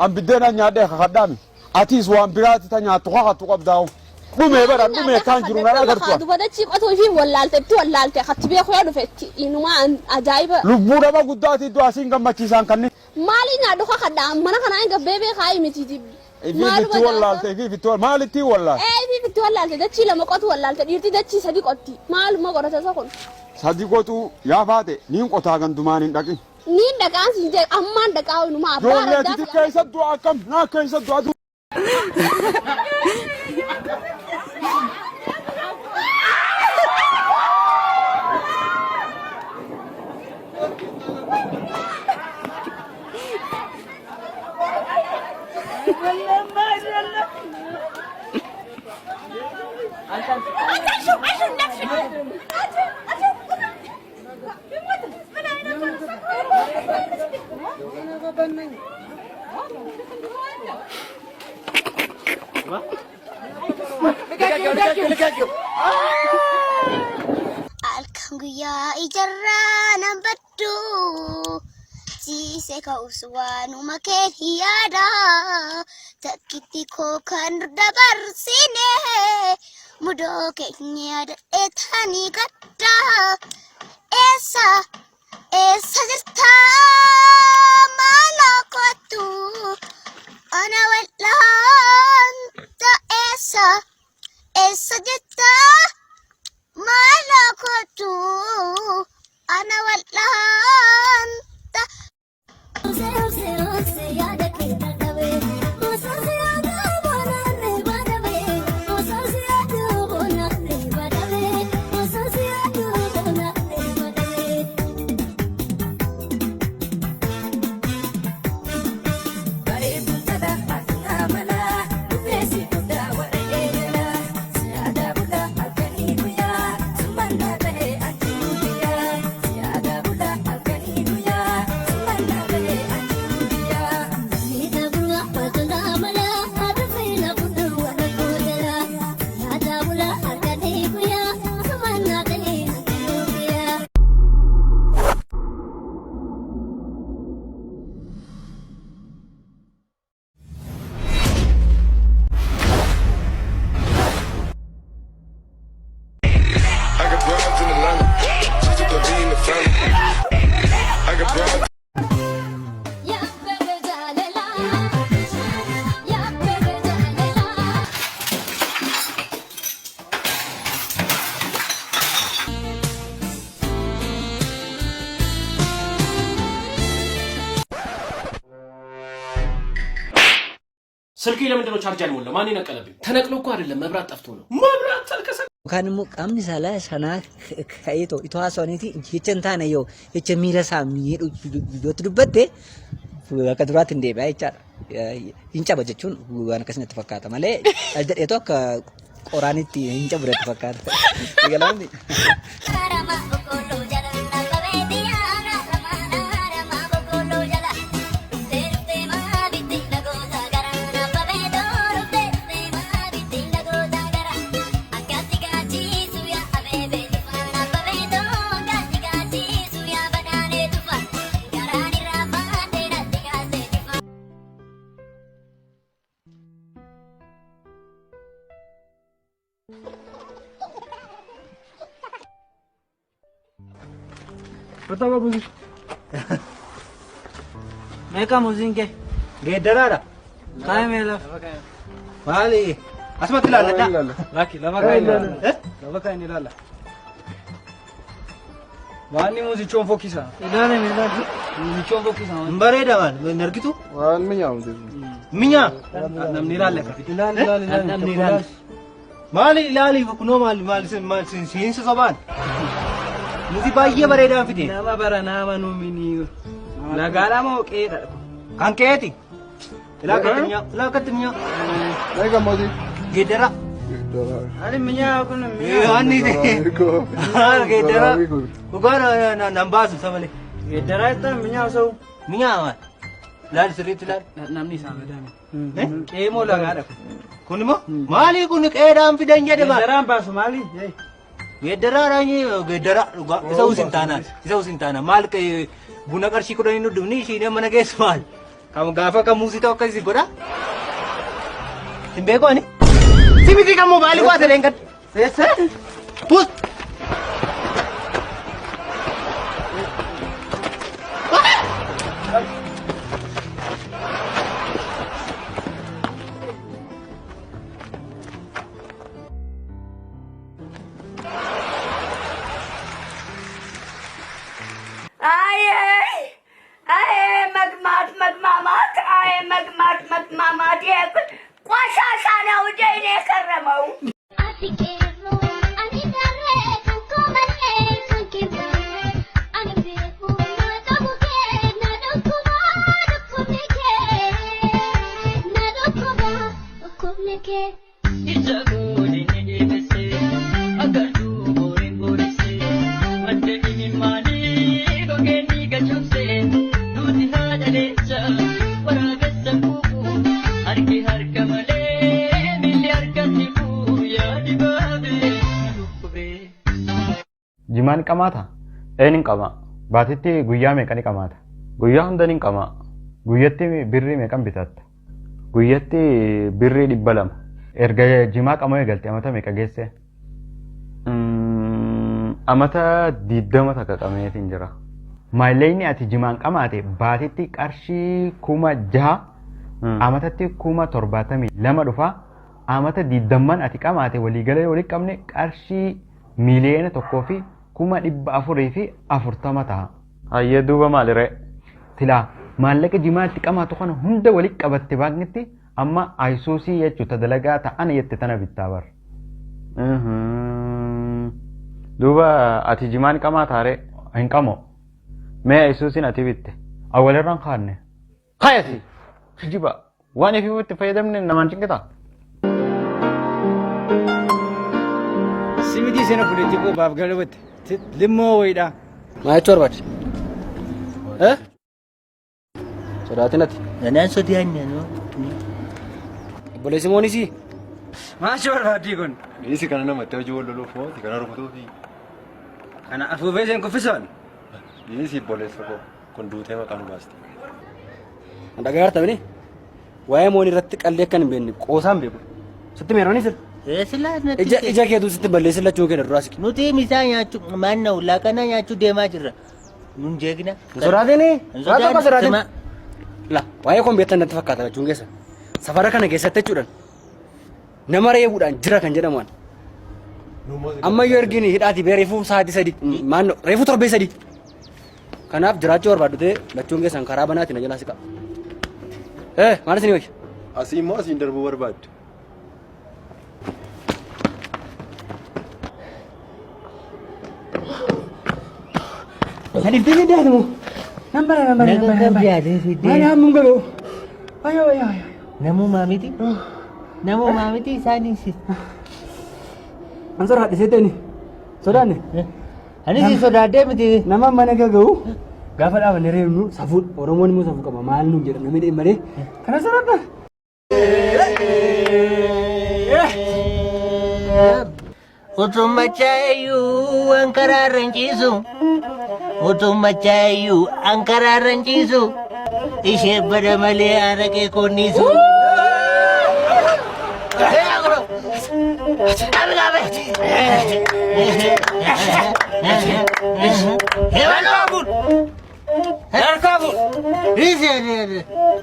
An biddeena nyaadhee kakadhaami. Atiis waan biraati ta nyaattu kakattu qabdaa'u. Dhumee bara dhumee kaan jiru nan agartu. Duba dachii qotuu fi wallaalte itti wallaalte katti beeku yaa dhufe itti inumaa ajaa'iba. Lubbuu nama guddaati iddoo asiin gammachiisaan kanni. Maali nyaadhu kakadha mana kanaa hin gabbee beekaa miti. Ifiif itti wallaalte ifiif itti maalitti wallaalte? Ee ifiif itti wallaalte dachii lama qotu wallaalte dhiirti dachii sadi qotti maaluma godhata isa kun. Sadi qotuu yaa faate niin qotaa gandumaan hin dhaqin. Niin dhaqaan siin jee ammaan dhaqaa inumaa abbaa Ijoollee raddaa. ati keessa du'a akkam naa keessa du'a. Halkan guyyaa ijarraa nan baddu siisee ka'us waanuma kee hin yaada takkitti koo kan dabarsine mudoo keenya yaadadhee tanii gadda eessa eessa jirta maaloo kottu ana wal'aanta eessa eessa jirta maaloo kottu ana wal'aanta. I got broads in Atlanta. Just took the V in the family. I got broads. ስልኬ ለምንድን ነው ቻርጅ ያልሞላው? ማን የነቀለብኝ? ተነቅሎ እኮ አይደለም መብራት ጠፍቶ ነው። መብራት ተልከሰ Yookaan immoo qaamni saalaa sanaa ka'ee itoo haasawaniiti jecha hin taane yoo jecha miira isaa miidhu yootti dubbatte akka duraatti hin deebi'a jechaadha. Hin caba jechuun waan akkasii natti fakkaata malee cal jedheetu akka qoraanitti hin cabu natti fakkaata. Eegalaamni. Meeqa muuziin kee? Geeddaraadha. Kaayee mee lafa. Maali? Asumatti ilaalladha. Lakki lafa kaayee ilaalla. Lafa kaayee ilaalla. Waanni muuzichoon fokkisa. Ilaala mee ilaala. Muuzichoon fokkisa. Hin bareeda maal? Hin argitu? Waan minyaawu. Minya? Namni ilaalla. Ilaali ilaali ilaali. Namni ilaali. Maali ilaali kunoo maal maal maal siinsa sobaan? Muuzii baay'ee bareedaan fide. Nama bara nama nuumini. Nagaadhaa moo qeedha? Kan keeti. Ilaa akkatti mi'aa. Ilaa akkatti mi'aa. Meeqa muuzii? Geeddara. Ani minyaawu kun minyaawu. Anni geeddara. Dhugaa nan baasu isa malee. Geeddaraa jettan minyaawu sa'u. Mi'aa maal? Ilaali sirriitti ilaali. Namni isaa madaame. Qe'ee moo lagaadha kun? Kun immoo maali kun qeedhaan fidan jedhe maal? Geeddaraan baasu maali? Geeddaraadhaan geeddara dhugaa isa usin taanaan isa usin taanaan maal buna qarshii kudhanii nu dhufni ishiin mana geessu maal? Kan gaafa kan muuzii ta'u akkasii godha. Hin beeku ani. Si miti kan mobaayilii waa ta'e hin gadda. Pus. አይ አይ መግማት መግማማት፣ አይ መግማት መግማማት፣ ይሄ ቆሻሻ ነው እንደ እኔ የከረመው። Ati qeerroo ani darree kan koo malee kan kee malee ani beeku na qabu kee na dhukkuba dhukkubni kee na dhukkuba dhukkubni kee. Ija goone ni deebise agartuu booreen booresse madda imimmaanii gogeen ni gachumse duuti haadha leenca waraabessa kuufu harki harka malee miilli harkatti kuu yaadi baabee na dhukkubee. Jimaan qamaata? Een hin qama. Baatitti guyyaa meeqa ni qamaata? Guyyaa hunda ni qama. Guyyatti birrii meeqan bitatta? Guyyatti birrii 200. Erga jimaa qamoo eegalte amata meeqa geesse? Amata 20 takka qameetiin jira. Maallaqni ati jimaan qamaate baatitti qarshii 6,000 amatatti 72,000 dhufa. Amata 20 ati qamaate waliigalee walitti qabne qarshii 1,440,000 ta'a. Hayyee duuba maaliree? Silaa maallaqa jimaa itti qamaatu kana hunda walitti qabatte baankitti amma ayisuusii jechuudha dalagaa ta'an jette tana bittaa bar. Duuba ati jimaan qamaataaree? Hin qamoo. Mee ayisuusiin ati bitte? Awwalarraan kaanne. Kayasi! Kijiba! Waan ifii itti fayyadamne namaan cinqitaa? Simitii sena buleetti koo baaf galabatti limmoo wayiidha. Maal jechuu barbaadde? Eh? Sodaatin ati. Anaan sodaanne noo. Obboleessi Moonisii. Maal jechuu barbaaddii kun? Isi kana namatti hojii wal loluuf moo kana rukutuufi? Kana afuufee seen kuffisaan. Isi obboleessa koo kun duutee maqaa nu baasti. Dhagaa hartamini waa'ee moonii irratti qallee akka hin beekne qoosaan beeku. Sitti meeroni sir. Silaa natti Ija ija keetu sitti balleessi lachuu kenna duraa siqi. Nuti misaa nyaachuu maanna'u laaqana nyaachuu deemaa jirra. Nun jeegna. Hin sodaatini? Hin Waa tokko sodaatin. Sima. La waa'ee koon beektan natti fakkaata lachuun keessa. Safara kana keessatti jechuudhaan nama reebuudhaan jira kan jedhamu ani. Amma yoo ergini hidhaati bee reefuu sa'aatii 3 maannoo reefuu torbee 3. Kanaaf jiraachuu barbaaddu ta'e lachuun keessan karaa banaatiin na jalaa siqa. Maal isinii wayya? Asii immoo asiin darbuu barbaaddu. Sadiif deemee deemu. Nan bara nan bara nan bara. Naga qabdi fiddee. Maali hammuun galoo? Ayoo ayoo ayoo. Namumaa miti. Namumaa miti isaanis. An sodaadhe seetani. Sodaanne. Anis si sodaadhee miti. Nama mana gaga'u gaafa dhaabanne reebnu safuu Oromoon immoo safuu qaba maal nuun jedha namni malee kana sodaadha. Utuu machaayyuu an karaarra hin ciisu. Utuu machaayyuu an karaarra hin ciisu. Ishee bada malee araqee koonniisu.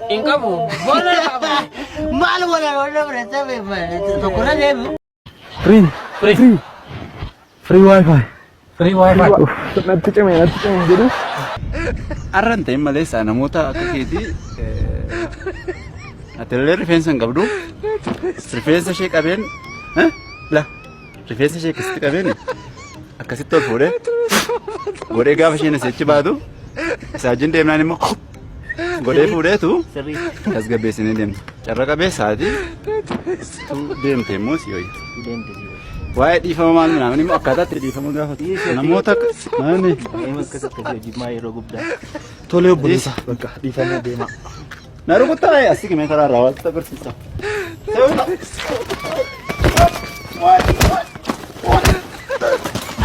Hin qabu. Bola qaba. Maal wala wala bira tokkorra deemu. Free. Free. Free wifi. Free wifi. Natti cime natti cime jedhu. Arra hin ta'in malee isaa namoota akka keetii ati illee rifeensa hin qabdu. Rifeensa ishee qabeen la rifeensa ishee akkasitti qabeen akkasitti ol fuudhee godhee gaafa isheen asii achi baatu isaa wajjin deemnaan immoo godhee fuudheetu tasgabbeessinee deemna. Carra qabeessaati deemte immoo si wayya. Waa'ee dhiifama maal minaamin immoo akkaataa itti dhiifama gaafatu. Namoota akka maali? Akkas akkasii hojii maa yeroo guddaa. Tolee obboleessa bakka dhiifama deemaa. Na rukuttaa asii qimee karaa irraa waan agarsiisa.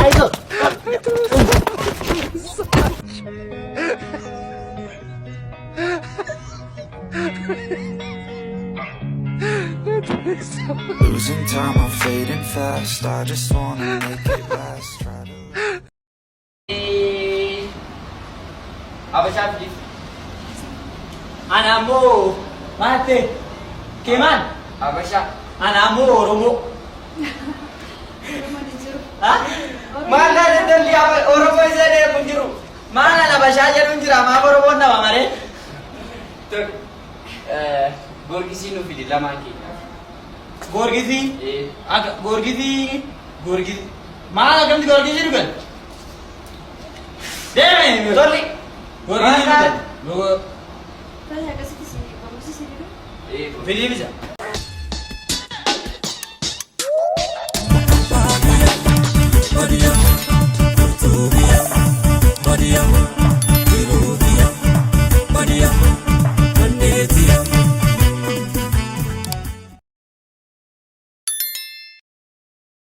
Aygo. Losing time, I'm fading fast. I just wanna make it last. Try to Habashaa fidis. Ana ammoo maal ta'e? Kee maal? Habashaa. Ana ammoo Oromoo. Maal naa dandalli Oromoo isa deemu hin jiru. Maal ana Habashaa jedhu hin jira maaf Oromoon nama maree? Goorgisii nu fidi lamaan keenyaaf. Goorgisii? Akka goorgisii goorgisii maal akkamti goorgisii dhugan? Deeme! Tolli! Goorgisii dhugan. Fidii bisa.